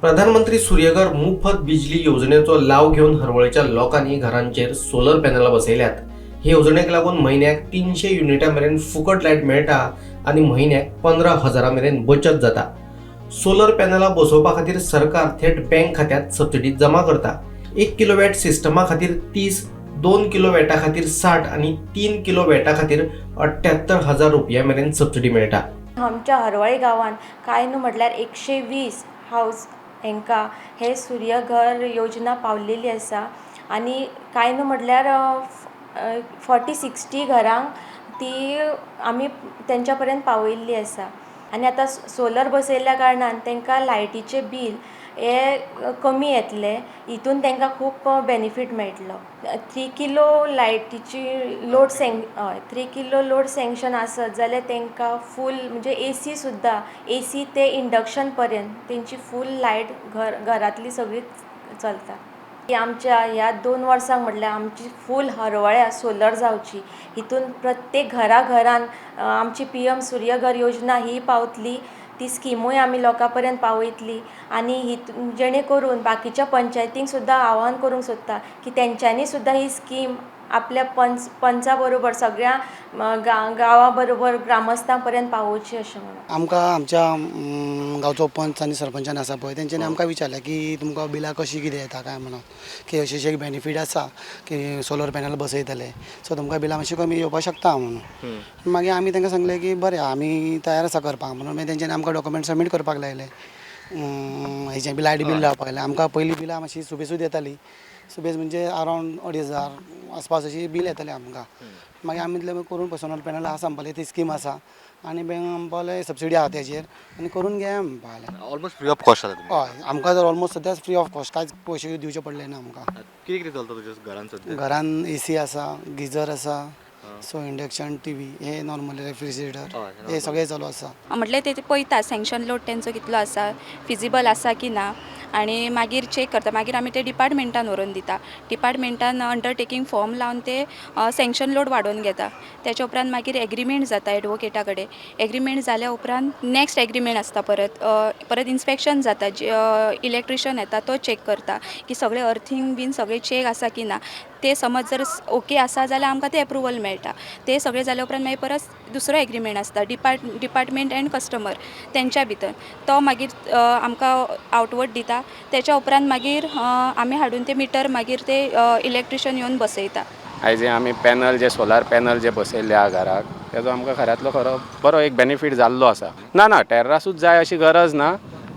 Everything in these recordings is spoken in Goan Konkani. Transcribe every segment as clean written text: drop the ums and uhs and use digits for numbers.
प्रधानमंत्री सूर्यघर मुफत बिजली येवजणेचो लाव घेवन हरवळेच्या लोकांनी घरांचेर सोलर पॅनलां बसयल्यात. हे येवजणेक लागून म्हयन्याक 300 युनिटां मेरेन फुकट लायट मेळटा आनी म्हयन्याक 15,000 मेरेन बचत जाता. सोलर पॅनलां बसोवपा खातीर सरकार थेट बँक खात्यांत सबसिडी जमा करता. 1 किलोवॅट सिस्टमा खातीर 30, 2 किलोवॅटा खातीर 60 आनी 3 किलोवॅटा खातीर 78,000 रुपया मेरेन सबसिडी मेळटा. आमच्या हरवळे गांवांत कांय न्हू म्हटल्यार 120 हावज हेंकां हे सूर्यघर योजना पावलेली आसा आनी कांय न्हू म्हटल्यार 40-60 घरांक ती आमी तेंच्या पर्यंत पावयल्ली आसा. आनी आतां सोलर बसयल्ल्या कारणान तांकां लायटीचें बील हें कमी येतलें, हितून तांकां खूब बेनिफीट मेळटलो. 3 किलो लायटीची लोड हय, 3 किलो लोड सँक्शन आसत जाल्यार तांकां फूल म्हणजे एसी सुद्दां, एसी ते इंडक्शन पर्यंत तेंची फूल लायट घरांतली सगळी चलता. आमच्या ह्या 2 वर्सांक म्हटल्यार आमची फूल हरवळ्या सोलर जावची, हितून प्रत्येक घरा घरान आमची PM Surya Ghar योजना ही पावतली, ती स्किमूय आमी लोकां पर्यंत पावयतली आनी हितून जेणे करून बाकीच्या पंचायतींक सुद्दां आव्हान करूंक सोदता की तेंच्यांनी सुद्दां ही स्कीम आपल्या पंचा बरोबर सगळ्या गांवा बरोबर ग्रामस्थां पर्यंत पावोवची अशें म्हणून. आमकां आमच्या गांवचो पंच आनी सरपंचान आसा पळय तेंच्यांनी आमकां विचारलें की तुमकां बिलां कशीं कितें येता काय म्हणून, की अशें अशें एक बेनिफीट आसा की सोलर पॅनल बसयतले सो तुमकां बिलां मातशीं कमी येवपाक शकता म्हणून. मागीर आमी तांकां सांगलें की बरें आमी तयार आसा करपाक म्हणून. मागीर तेंच्यांनी आमकां डॉक्युमेंट सबमीट करपाक लायले, हेजें बी लायट बील लावपाक लायलें. आमकां पयलीं बिलां मातशीं सुबेसूच येतालीं, सुबेज म्हणजे अरावंड 2,500 आसपास अशी बील येतालें आमकां. मागीर आमी इतलें करून सोलर पॅनल आसा म्हणपाक ती स्कीम आसा आनी बँक म्हणपाक सबसिडी आसा तेजेर आनी करून घेया म्हणपाक लागलें. ऑलमोस्ट फ्री ऑफ कॉस्ट जाता. हय, आमकां तर ऑलमोस्ट सद्याक फ्री ऑफ कॉस्ट, कांयच पयशे दिवचे पडले ना आमकां. कितें कितें चलता तुज्या घरान सद्या? घरान एसी आसा, गिजर आसा, सो इंडक्शन, टीव्ही हे नॉर्मली रेफ्रिजरेटर हे सगळें चालू आसा. म्हटल्यार ते पळयता सँक्शन लोड तेंचो कितलो आसा, फिजिबल आसा की ना, आनी मागीर चॅक करता. मागीर आमी ते डिपार्टमेंटान व्हरून दिता. डिपार्टमेंटान अंडरटेकींग फॉर्म लावन ते सँक्शन लोड वाडोवन घेता. त्याच्या उपरांत मागीर एग्रीमेंट जाता एडवोकेटा कडेन. एग्रीमेंट जाल्या उपरांत नॅक्स्ट एग्रीमेंट आसता, परत परत इन्स्पेक्शन जाता. इलेक्ट्रिशन येता तो चॅक करता की सगळे अर्थींग बीन सगळे चॅक आसा की ना. ते समज जर ओके आसा जाल्यार आमकां ते एप्रुवल मेळटा. ते सगळे जाल्या उपरांत मागीर परत दुसरो एग्रीमेंट आसता डिपार्टमेंट एंड कस्टमर तेंच्या भितर, तो मागीर आमकां आवटवर्ड दिता. त्याच्या उपरांत मागीर आमी हाडून ते मिटर मागीर ते इलेक्ट्रिशन येवन बसयता. आयज आमी पॅनल जे सोलार पॅनल जे बसयल्ले आहा घराक तेजो आमकां खऱ्यांतलो खरो बरो एक बेनिफीट जाल्लो आसा. ना ना टेर्रासूच जाय अशी गरज ना,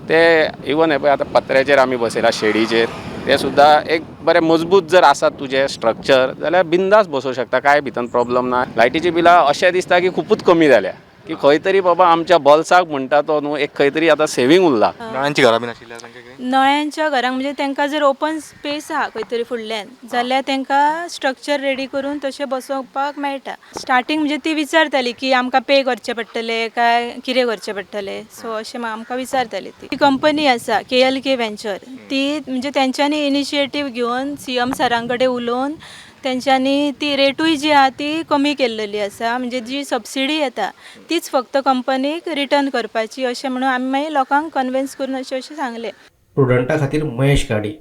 ते इवन हे पळय आतां पत्र्याचेर आमी बसयला, शेडीचेर, ते सुद्दां एक बरें मजबूत जर आसा तुजें स्ट्रक्चर जाल्यार बिंदास बसोवंक शकता, कांय भितर प्रॉब्लम ना. लायटीची बिलां अशें दिसता की खुबूच कमी जाल्या, की खंय तरी बाबा आमच्या बोल्साक म्हणटा तो न्हू एक खंय तरी आतां सेवींग उरला. नळ्यांची घरां बीन आशिल्ली तांकां कितें? नळ्यांच्या घरांक म्हणजे तांकां जर ओपन स्पेस आहा खंय तरी फुडल्यान जाल्यार तांकां स्ट्रक्चर रेडी करून तशें बसोवपाक मेळटा. स्टार्टींग म्हणजे ती विचारताली की आमकां पे करचें पडटलें काय कितें करचें पडटलें, सो अशें आमकां विचारताली. ती कंपनी आसा KLK venture, ती म्हणजे तेंच्यांनी इनिशिएटीव घेवन CM सरां कडेन उलोवन तेंच्यांनी ती रेटूय जी आहा ती कमी केल्लेली आसा. म्हणजे जी सबसिडी येता तीच फक्त कंपनीक रिटर्न करपाची अशें म्हणून आमी मागीर लोकांक कन्विन्स करून अशें अशें सांगलें. प्रुडंटा खातीर महेश गाडी.